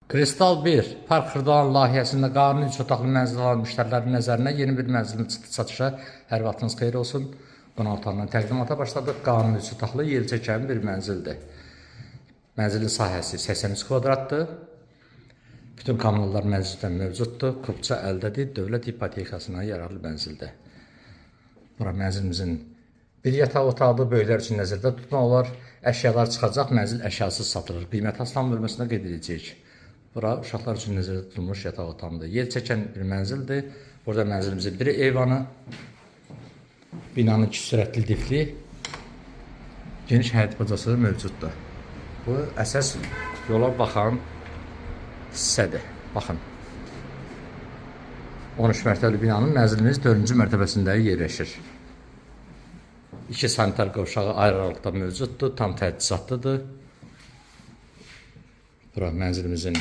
Kristal 1 Park Xırdalan layihəsində qanuni 3 otaqlı mənzil alan müştərilərin nəzərinə yeni bir mənzilin çıxdı satışa. Hər vaxtınız xeyir olsun. Qonaq otağından təqdimata başladıq. Qanuni 3 otaqlı yel çəkən bir mənzildir. Mənzilin sahəsi 83 kvadratdır. Bütün kommunallar mənzildə mövcuddur. Kupça əldədir. Dövlət ipotekasına yararlı mənzildir. Bura mənzilimizin bir yataq otağıdır. Böyüklər üçün nəzərdə tutmaq olar. Əşyalar çıxacaq, mənzil əşyasız satılır. Qiymət aslan bölməsində qeyd edəcəyik. Bura uşaqlar üçün nəzərdə tutulmuş yataq otağıdır. Yel çəkən bir mənzildir. Burada mənzilimizin biri eyvanı, binanın iki sürətli lifti, geniş həyət bacası mövcuddur. Bu əsas yola baxan hissədir. Baxın. 13 mərtəbəli binanın mənzilimiz 4-cü mərtəbəsində yerləşir. İki sanitar qovşağı ayrı aralıqda mövcuddur, tam təchizatlıdır. Bura mənzilimizin